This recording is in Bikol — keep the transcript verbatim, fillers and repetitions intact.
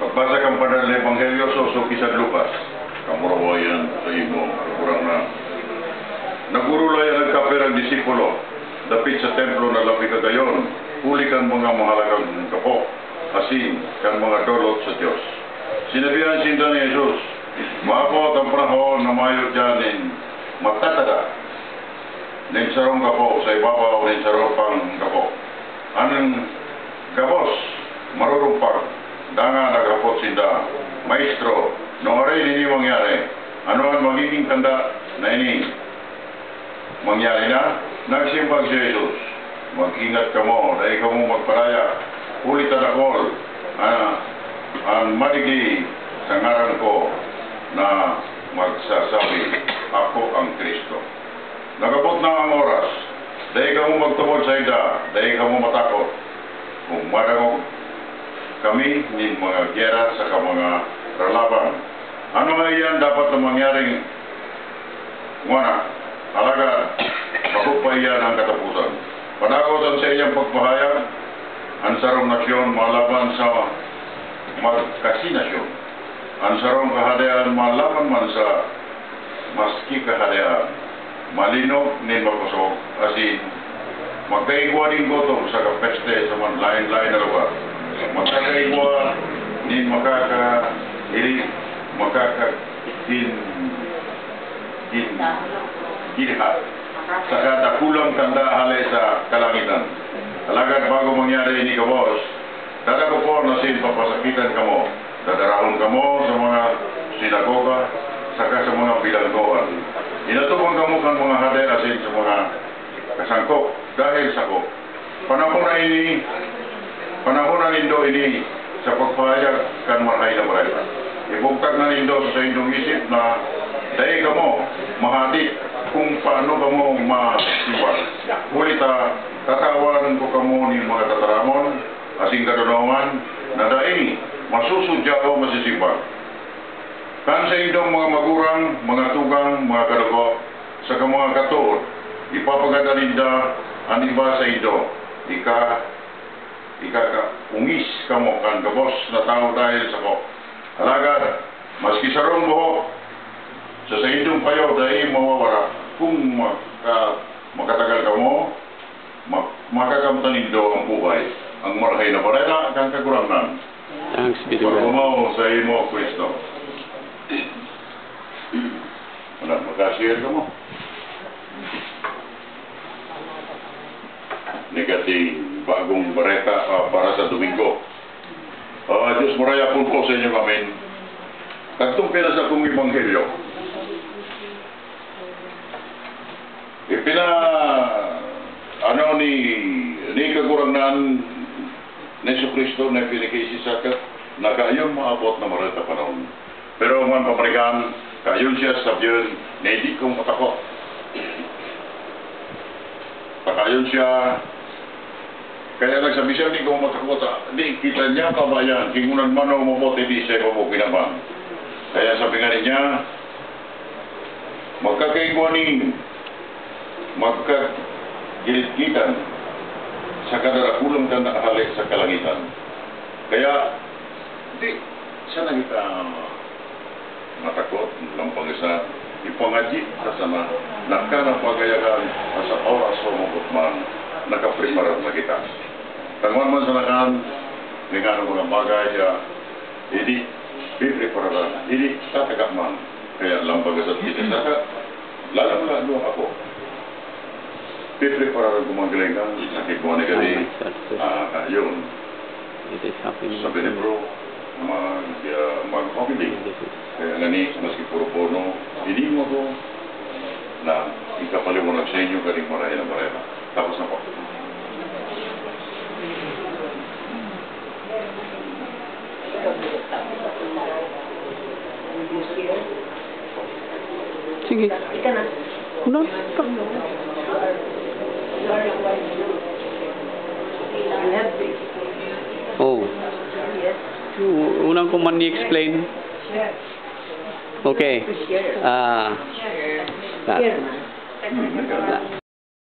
Pagbasa kan Banal na Ebanghelyo sosog ki San Lucas. Kamurawayan sa imo, Kagurangnan. Nag-orolay an nagkapirang disipulo dapit sa templo na labi kagayon, huli kan mga mahalagang gapo, asin kan mga dolot sa Dios. Sinabihan sinda ni Jesus, "Maabot an panahon na mayo diyan nin matatada nin sarong gapo sa ibabaw nin saro pang gapo. An gabos marurumpag." Dangan naghapot sinda, "Maestro, nuarin ini mangyari? Ano an magiging tanda na ini mangyari na?" Nagsimbag si Jesus, "Mag-ingat kamo, dai kamo magpadaya, huli ta dakul an, an madigdi sa ngaran ko na magsasabi, 'Ako an Cristo.'" Nag-abot na an oras. Dai kamo magtubod sainda, dai kamo matakot. Kun madangog kami nin mga giyera saka mga ralaban, ano nga iyan dapat na mangyaring ngona, alagad bako pa iyan an kataposan. Padakos an saiyang pagpahayag, an sarong nasyon malaban sa magkasinasyon, an sarong kahadean malaban man sa maski kahadean, malinog nin makosog, asin magkaigwa nin gutom saka peste sa man laen-laen na lugar. Magkakaigwa nin makaka-, ili-, makaka-, gin-, gin-, ginha, saka dakulang tanda hale sa kalangitan. Alagad bago mangyari ini gabos, dadakopon asin papasakitan kamo. Dadarahon kamo sa mga sinagoga saka sa mga bilanggoan. Inatubang kamo kan mga hade asin sa mga kasangkop dahel sako. Panahon na ini, panahon na nindo ini sa pagpahayag kan Marahay na Bareta. Ibugtak na nindo sa saindong isip na dai kamo mahadi kun paano kamo masimbag. Huli ta, tatawan ko kamo nin mga tataramon asin kadonongan na dai masusudya o masisimbag. Kan saindong mga magurang, mga tugang, mga kadugo, saka mga katood, ipapagada ninda an iba saindo. Ika-, ikakaungis kamo kan gabos na tawo dahel sako. Alagad, maski sarong buhok sa saindong payo dai mawawara. Kun maka-, makatagal kamo, ma-, makakamtan nindo an buhay, an Marahay na Bareta kan Kagurangnan. Thanks be to God. Paghumaw sa imo, Cristo. Wala, magka-share kamo. Negating bagong bareta, ah, para sa Domingo. Ah, Diyos, marhay hapon po sa inyo, amen. Kadtong pinasa kong ebanghelyo, ipina-, ano ni, ni Kagurangnan na Jesu-Cristo na pinakaisakat na kaayon maabot na marhay ta panahon. Pero man pamarikan, kaayon siya sabihin na hindi ko matakot. Pakayon siya. Kaya nagsabi siya, "Di ko matakot, ah. Di kita niya kabayan, kingunan man o mabuti, di siya mabuti naman." Kaya sabi nga niya, magkakaigwaning, magkagilitgitan, sa kadarakulang kan nakahale sa kalangitan. Kaya, di, sana kita matakot, lambang isa, ipangadyi ta sana, na kan pagayagan, na sa oras sa umabot man, nakapreparar na kita. Tangon man sana kan, dengan mga bagay, ah, hindi, piprepararan, hindi, tataga man. Kaya lambang isa, kita, saka, lalo na, ano, ako, piprepararan ko man galing kan, sa kikuha ni Gadi, ah, yun. It is happening. Sabi ni Bro, mag, ah, mag-holiday. Kaya nga ni, maski puro bono, hindi mo ako na ikapaliwanag sa inyo galing maraya na maraya. Tapos na po. Sige. Ika na. No. You have to. Oh. Yes. U- Unang ko man i-explain. Share. Okay. Share. Ah. Share. Ah. Share. Ah.